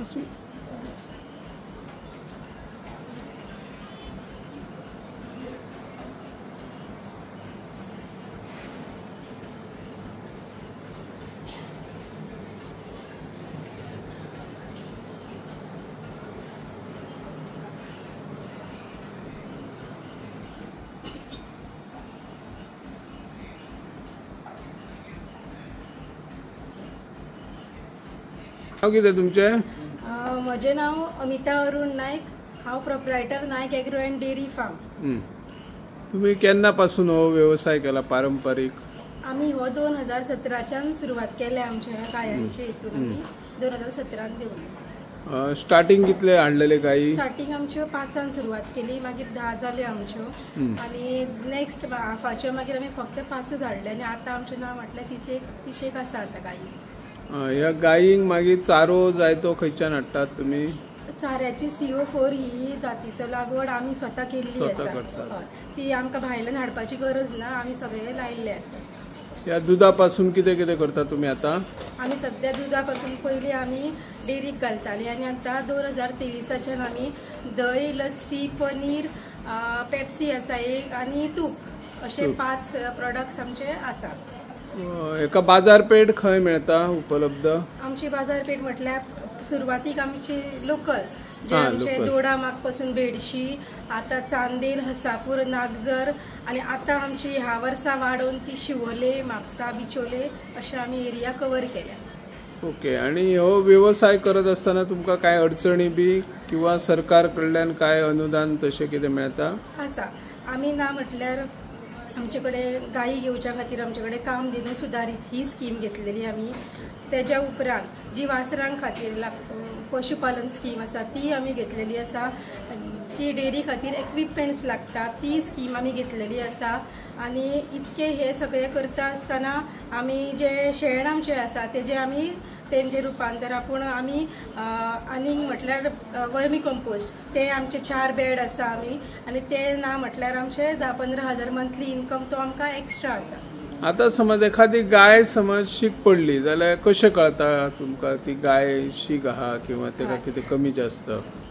आसूं. नाव कितें तुमचें? म्हजें नांव अमिता अरुण नायक. हांव proprietor Naik agro and dairy farm. तुम्ही केन्ना पासून हो व्यवसाय केला पारंपरिक? आमी हो 2017च्यान सुरवात केल्या आमच्या गायांचे हितून. आमी 2017 देवले. स्टार्टिंग कितले हाडलेले गायी? स्टार्टिंग आमच्यो 5 सुरवात केली, मागीर 10 जाल्यो आमच्यो आनी नेक्स्ट हाफाच्यो मागीर आमी फक्त 5 धाडले आनी आतां आमचें नांव म्हटल्यार 30 आसा आतां गायी. ह्या गायींक मागीर चारो जाय तो खंयच्यान हाडटात तुमी? चाऱ्याची CO4 ही जातीचो लागवड आमी स्वता केल्ली आसा, ती आमकां भायल्यान हाडपाची गरज ना, आमी सगळे लायिल्ले आसा. ह्या दुदा पासून कितें कितें करता तुमी आतां? आमी सद्या दुदा पासून पयलीं आमी डेरीक घालताली आनी आतां 2023च्यान आमी दही, लस्सी, पनीर, पेप्सी आसा एक आनी तूप अशे 5 प्रोडक्ट्स आमचे आसा. एका बाजारपेठ खंय मेळता उपलब्ध? आमची बाजारपेठ म्हटल्यार सुरवातीक आमची लोकल जे आमचे दोडा माग पासून भेडशी, आतां चांदेल, हसापूर, नागजर आनी आतां आमची ह्या वर्सा वाडोवन ती शिवोले, म्हापसा, बिचोले अशे आमी एरिया कवर केल्या. ओके. आनी हो व्यवसाय करत आसतना तुमकां कांय अडचणी बी किंवा सरकार कडल्यान कांय अनुदान तशें कितें मेळता? आसा. आमी ना म्हटल्यार आमचे कडेन गायी घेवच्या खातीर आमचे कडेन कामधेनू सुदारीत ही स्कीम घेतलेली आमी. तेज्या उपरांत जी वासरां खातीर पशुपालन स्कीम आसा ती आमी घेतलेली आसा. जी डेअरी खातीर इक्विपमेंट्स लागता ती स्कीम आमी घेतलेली आसा. आनी इतके हे सगळे करता आसतना आमी जे शेण आमचें आसा तेजें आमी तेंचे रुपांतर आपूण आमी आनीक म्हटल्यार वर्मी कंपोस्ट ते आमचे 4 बेड आसा आमी आनी ते ना म्हटल्यार आमचे 10-15 हजार मंथली इनकम तो आमकां एक्स्ट्रा आसा. आतां समज एखादी गाय समज शीक पडली जाल्यार कशें कळता तुमकां ती गाय शीक आहा किंवा ताका कितें कमी जास्त?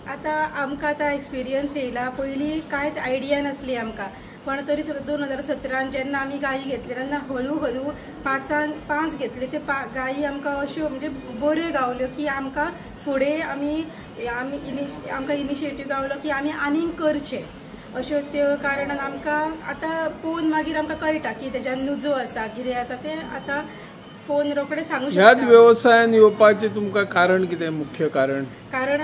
आतां आमकां आतां एक्सपिरियन्स येयला. पयलीं कांयच आयडिया नासली आमकां, पण तरी सुद्दां 2017 जेन्ना आमी गायी घेतले तेन्ना हळू हळू 5 घेतले ते गायी आमकां अश्यो म्हणजे बऱ्यो गावल्यो की आमकां फुडें आमी आमी आमकां इनिशिएटीव गावलो की आमी आनीक करचें अश्यो त्यो कारणान आमकां आतां पळोवन मागीर आमकां कळटा की तेज्यान नुजो आसा कितें आसा तें आतां पळोवन रोखडें सांगू शकता. ह्याच वेवसायान येवपाचें तुमकां कारण कितें, मुख्य कारण? कारण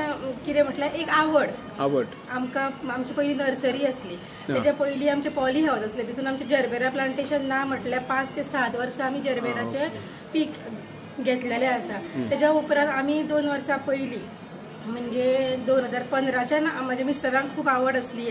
कितें म्हटल्यार एक आवड. आवड आमकां आमची पयलीं नर्सरी आसली, तेज्या पयलीं आमचें पॉली हावज आसलें, तितून आमचें जरबेरा प्लांटेशन ना म्हटल्यार 5 ते 7 वर्सां आमी जरबेराचें पीक घेतलेलें आसा. तेज्या उपरांत आमी 2 वर्सां पयलीं म्हणजे 2015च्यान म्हज्या मिस्टरांक खूब आवड आसली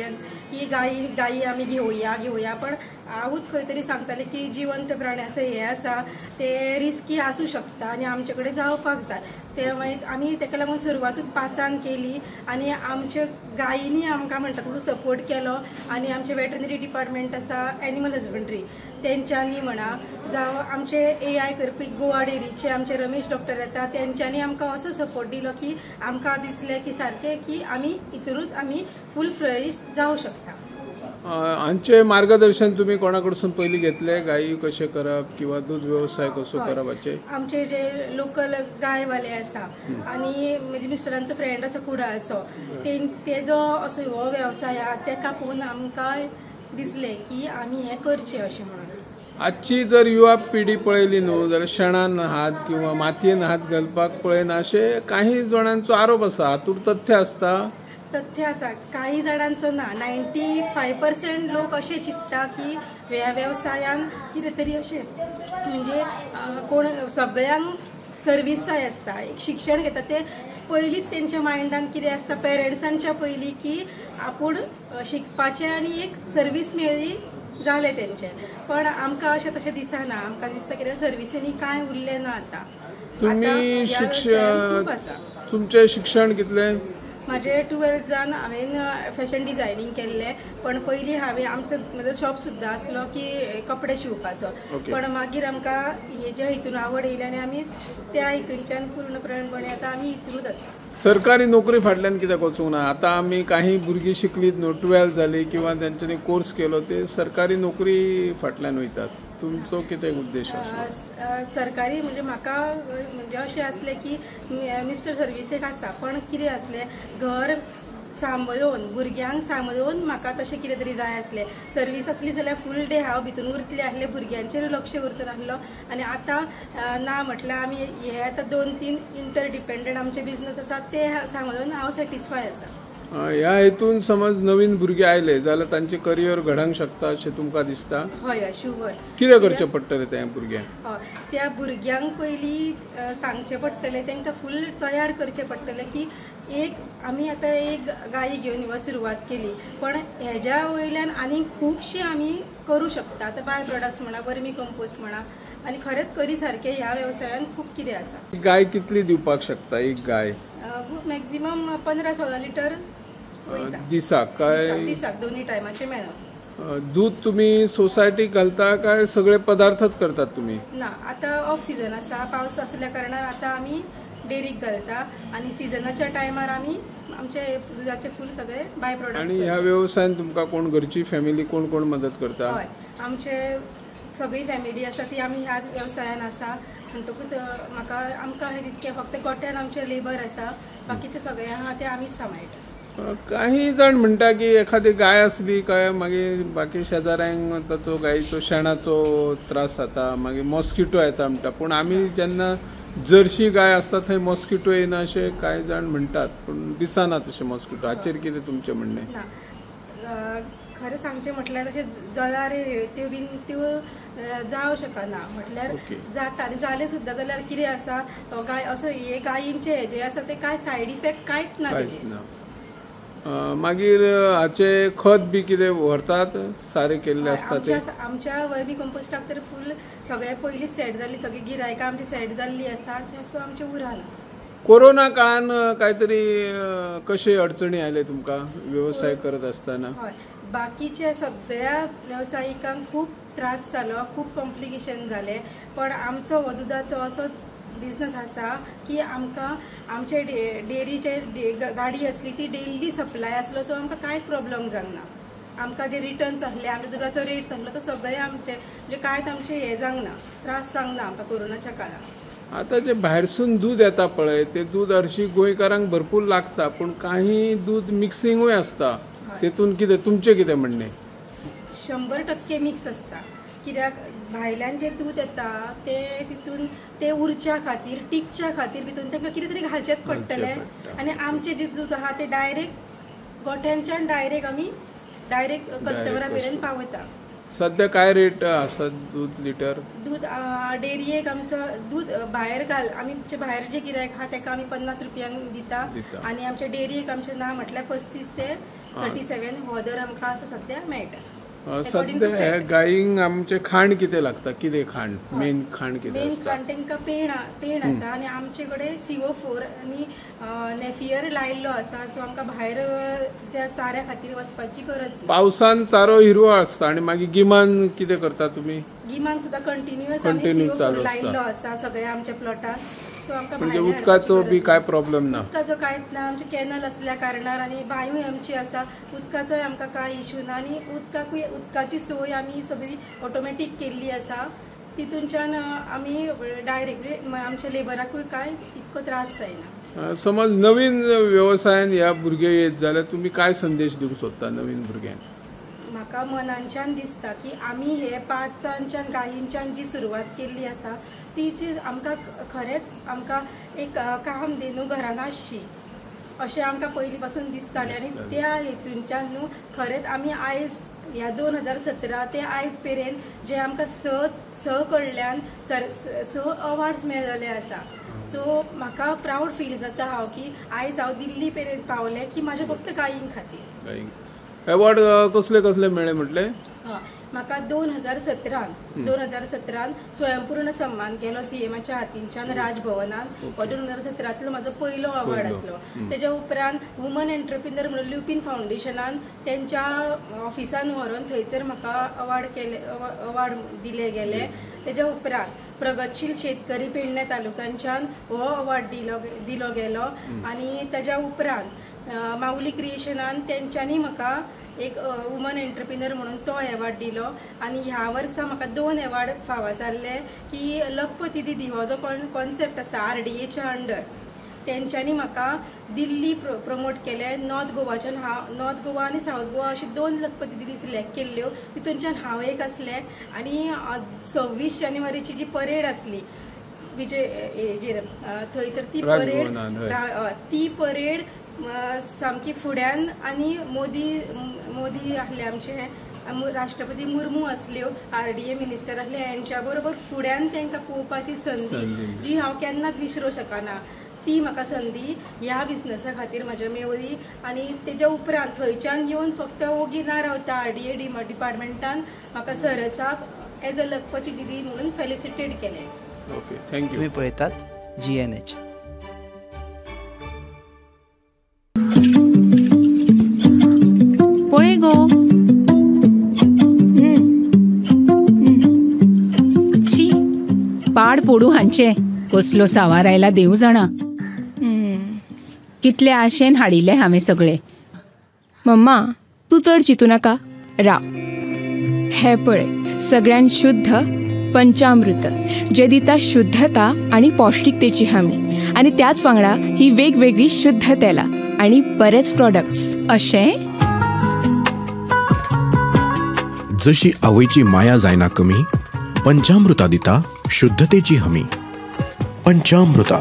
की गायी गायी आमी घेवया घेवया, पण हांवूच खंय तरी सांगतालें की जिवंत प्राण्याचें हें आसा तें रिस्की आसूं शकता आनी आमचे कडेन जावपाक जाय. ते मागीर आमी ताका लागून सुरवातूच 5 केली आनी आमच्या गायींनी आमकां म्हणटा तसो सपोर्ट केलो आनी आमचें वेटरनरी डिपार्टमेंट आसा, एनिमल हजबंड्री तेंच्यांनी म्हणा जावं आमचे AI करपी गोवा डेअरीचे आमचे रमेश डॉक्टर येता तेंच्यांनी आमकां असो सपोर्ट दिलो की आमकां दिसलें की सारकें की आमी हितूनच आमी फूल फ्लरीश जावं शकता. हांचे मार्गदर्शन तुम्ही कोणा कडसून पयलीं घेतले? गायी कशें करप किंवा दूध व्यवसाय कसो करप हाचें? आमचे जे लोकल गायवाले आसा आनी म्हजे मिस्टरांचो फ्रेंड आसा कुडाळचो, तेजो असो हो व्यवसाय आहा तेका पळोवन आमकां दिसलें की आमी हें करचें अशें म्हणून. आजची जर युवा पिढी पळयली न्हू जाल्यार शेणान हात किंवा मातयेन हात घालपाक पळयना अशें काही जाणांचो आरोप आसा. हातूंत तथ्य आसता? तथ्य आसा, काही जाणांचो ना. 95% लोक अशें चिंत्ता की ह्या वेवसायान कितें तरी अशें म्हणजे कोण सगळ्यांक सर्वीस जाय आसता, एक शिक्षण घेता ते पयलींच तेंच्या मायंडान कितें आसता पेरंट्सांच्या पयलीं की आपूण शिकपाचें आनी एक सर्वीस मेळ्ळी जालें तेंचें. पण आमकां अशें तशें दिसना, आमकां दिसता कितें सर्विसींनी कांय उरलें ना आतां. तुमी शिक्षण, तुमचें शिक्षण कितलें? म्हाजें 12th जावन हांवें फॅशन डिजायनींग केल्लें, पण पयलीं हांवें आमचो म्हजो शॉप सुद्दां आसलो की कपडे शिंवपाचो, पण मागीर आमकां हेज्या हितून आवड येयली आनी आमी त्या हितूनच्यान पूर्णपणे आतां आमी हितूनच आसा. सरकारी नोकरी फाटल्यान कित्याक वचूंक ना? आतां आमी काही भुरगीं शिकलीत न्हू, 12 जाली किंवा तेंच्यांनी कोर्स केलो, ते सरकारी नोकरी फाटल्यान वयतात. तुमचो कितें उद्देश आसा? सरकारी म्हणजे म्हाका म्हणजे अशें आसलें की मिस्टर सर्विसेक आसा, पण कितें आसलें घर सांबाळून भुरग्यांक सांबाळून म्हाका तशें कितें तरी जाय आसलें. सर्वीस आसली जाल्यार फूल डे हांव भितून उरतलें आसलें, भुरग्यांचेर लक्ष उरचो नासलो. आनी आतां ना म्हटल्यार आमी हे आतां 2-3 इंटरडिपेंडंट आमचे बिजनस आसा ते सांबाळून हांव सॅटिस्फाय आसा. ह्या हेतून समज नवीन भुरगे आयले जाल्यार तांचे करियर घडोवंक शकता अशें तुमकां दिसता? हय हय, शुवर. कितें करचें पडटलें त्या भुरग्यांक? हय, त्या भुरग्यांक पयलीं सांगचें पडटलें, तांकां फूल तयार करचें पडटलें की एक आमी आतां एक गाय घेवन किंवा सुरवात केली, पण हेज्या वयल्यान आनी खुबशीं आमी करूं शकता. आतां बाय प्रोडक्ट्स म्हणा, वर्मी कंपोस्ट म्हणा, आनी खरेंच करी सारकें ह्या वेवसायान खूब कितें आसा. गाय कितली दिवपाक शकता एक गाय? मॅक्झिमम 15-16 लिटर दिसाक. काय दिसाक दोन्ही टायमाचे मेळना. दूध तुम्ही सोसायटीक घालता काय सगळे पदार्थच करतात तुम्ही? ना, आतां ऑफ सिजन आसा, पावस आसल्या कारणान आतां आमी डेरीक घालता आनी सिजनाच्या टायमार आमी आमचे दुदाचे फूल सगळे बाय प्रोडक्ट. आनी ह्या वेवसायान तुमकां कोण घरची फॅमिली कोण कोण मदत करता? हय, आमचे सगळी फॅमिली आसा ती आमी ह्या वेवसायान आसा, म्हणटकूच म्हाका आमकां हें तितकें फक्त गोट्यान आमचें लेबर आसा, बाकीचे सगळे आहा ते आमीच सांबाळटा. काही जाण म्हणटा की एखादी गाय आसली काय मागीर बाकी शेजाऱ्यांक ताचो गायचो शेणाचो त्रास जाता, मागीर मॉस्किटो येता म्हणटा, पूण आमी जेन्ना जर्शी गाय आसता थंय मॉस्किटो येना अशें कांय जाण म्हणटात, पूण दिसना तशें मॉस्किटो. हाचेर कितें तुमचें म्हणणें? ना, खरें सांगचें म्हटल्यार तशें जळारे त्यो बीन त्यो जावं शकना, म्हटल्यार जाता आनी जालें सुद्दां जाल्यार कितें आसा गाय असो हे गायींचे हेजे आसा ते कांय सायड इफेक्ट कांयच ना. कांयच ना. मागीर हाचे खत बी कितें व्हरतात सारें केल्लें आसता ते? आमच्या वर्मी कंपोस्टाक तर फूल सगळें पयलीं सेट जाल्ली, सगळीं गिरायकां आमची सेट जाल्ली आसा, सो आमचें उरना. कोरोना काळान कांय तरी कशे अडचणी आयले तुमकां वेवसाय करत आसतना? हय, बाकीच्या सगळ्या वेवसायिकांक खूब त्रास जालो, खूब कॉम्प्लिकेशन जालें, पण आमचो हो दुदाचो असो बिजनस आसा की आमकां आमचे डेरीचे गाडी आसली ती डेली सप्लाय आसलो, सो आमकां कांयच प्रॉब्लम जावंक ना. आमकां जे रिटर्न्स आसले, आमच्या दुदाचो रेट्स आसलो तो सगळे आमचे म्हणजे कांयच आमचे हे जावंक ना, त्रास जावंक ना आमकां कोरोनाच्या काळान. आतां जें भायरसून दूद येता पळय ते दूद हरशीं गोंयकारांक भरपूर लागता, पूण काही दूद मिक्सिंगूय आसता, तेतून कितें तुमचें कितें म्हणणें? 100% मिक्स आसता, कित्याक भायल्यान जें दूद येता तें तितून ते उरच्या खातीर टिकच्या खातीर भितून तांकां कितें तरी घालचेंच पडटलें. आनी आमचें जें दूद आहा तें डायरेक्ट गोठ्यांच्यान डायरेक्ट आमी डायरेक्ट कस्टमरा मेरेन पावयता. सद्या काय रेट आसा दूद लिटर? दूद डेअरीक आमचो दूद भायर घाल आमी भायर जे गिरायक आहा ताका आमी 50 रुपयांक दिता, आनी आमच्या डेअरीक आमचें ना म्हटल्यार 35 ते 37 हो दर आमकां आसा सद्या मेळटा. सद्या हे गायींक आमचें खाण कितें लागता? कितें खाण मेन खाण कितें? मेन खाण तांकां पेण पेण आसा, आनी आमचे कडेन CO4 आनी नेफियर लायिल्लो आसा, सो आमकां भायर ज्या चाऱ्या खातीर वचपाची गरज ना. पावसान चारो हिरवो आसता आनी मागीर गिमान कितें करता तुमी? गिमान सुद्दां कंटिन्युअस आमी CO4 लायिल्लो आसा सगळ्या आमच्या प्लॉटान, सो आमकां म्हणजे उदकाचो बी काय प्रॉब्लम ना? उदकाचो कांयच ना, आमचे कॅनल आसल्या कारणान आनी बांयूय आमची आसा, उदकाचोय आमकां कांय इशू ना. आनी उदकाकूय उदकाची सोय आमी सगळी ऑटोमॅटीक केल्ली आसा, तितूनच्यान आमी डायरेक्टली आमच्या लेबराकूय कांय इतको त्रास जायना. समज नवीन वेवसायान ह्या भुरगे येत जाल्यार तुमी काय संदेश दिवंक सोदता नवीन भुरग्यांक? म्हाका मनांच्यान दिसता की आमी हे 5च्यान गायींच्यान जी सुरवात केल्ली आसा ती जी आमकां खरेंच आमकां एक काम न्हू घरान आसची अशें आमकां पयलीं पासून दिसतालें, आनी त्या हेतूनच्यान न्हू खरेंच आमी आयज ह्या 2017 ते आयज मेरेन जे आमकां 6 कडल्यान 6 अवॉर्ड्स मेळिल्ले आसा. सो म्हाका प्रावड फील जाता हांव की आयज हांव दिल्ली मेरेन पावलें की म्हाज्या फक्त गायीं खातीर. अवॉर्ड कसले कसले मेळ्ळे म्हटले? म्हाका 2017 स्वयंपूर्ण सन्मान केलो सीएमाच्या हातींच्यान राजभवनान. हो 2017तलो म्हाजो पयलो अवॉर्ड आसलो. तेज्या उपरांत वुमन एंटरप्रिनर म्हणून ल्युपीन फावंडेशनान तेंच्या ऑफिसान व्हरून थंयसर म्हाका अवॉर्ड केले, अवॉर्ड दिले गेले. तेज्या उपरांत प्रगतशील शेतकरी पेडणे तालुक्यांच्यान हो अवॉर्ड दिलो गेलो. आनी ताज्या उपरांत माऊली क्रिएशनान तेंच्यांनी म्हाका एक वुमन एंटरप्रिनर म्हणून तो एवॉर्ड दिलो. आनी ह्या वर्सा म्हाका 2 एवॉर्ड फावो जाल्ले की लखपती दिदी हो जो कॉन्सेप्ट आसा RDAच्या अंडर तेंच्यांनी म्हाका दिल्ली प्रमोट केलें. नॉर्थ गोवाच्यान हांव नॉर्थ गोवा आनी सावथ गोवा अशी 2 लखपती दिदी सिलेक्ट केल्ल्यो, तितूनच्यान हांव एक आसलें. आनी 26 जानेवारीची जी परेड आसली विजय हेजेर थंयसर ती परेड ती परेड सामकी फुड्यान आनी मोदी आसले आमचे राष्ट्रपती मुर्मू आसल्यो, RDA minister आसले, हेंच्या बरोबर फुड्यान तांकां पळोवपाची संदी जी हांव केन्नाच विसरूंक शकना, ती म्हाका संदी ह्या बिजनसा खातीर म्हज्या मेवली. आनी तेज्या उपरांत थंयच्यान येवन फक्त ओगी ना रावता RDA डिपार्टमेंटान म्हाका सरसाक एज अ लखपती दिदी म्हणून फेलिसिटेट केलें. Okay, thank you. तुम्ही पळयतात GNH. पळय गो, शी पाड पोडू हांचे, कसलो सावार आयला देव जाणा. कितले आशेन हाडिल्ले हांवें सगळे. मम्मा तूं चड चिंतू नाका, राव. हे पळय सगळ्यान शुद्ध पंचामृत जे दिता शुद्धता आनी पौष्टिकतेची हमी, आनी त्याच वांगडा ही वेगवेगळी शुद्ध तेलां आनी बरेच प्रॉडक्ट्स. अशें जशी आवयची माया जायना कमी, पंचामृता दिता शुद्धतेची हमी. पंचामृता.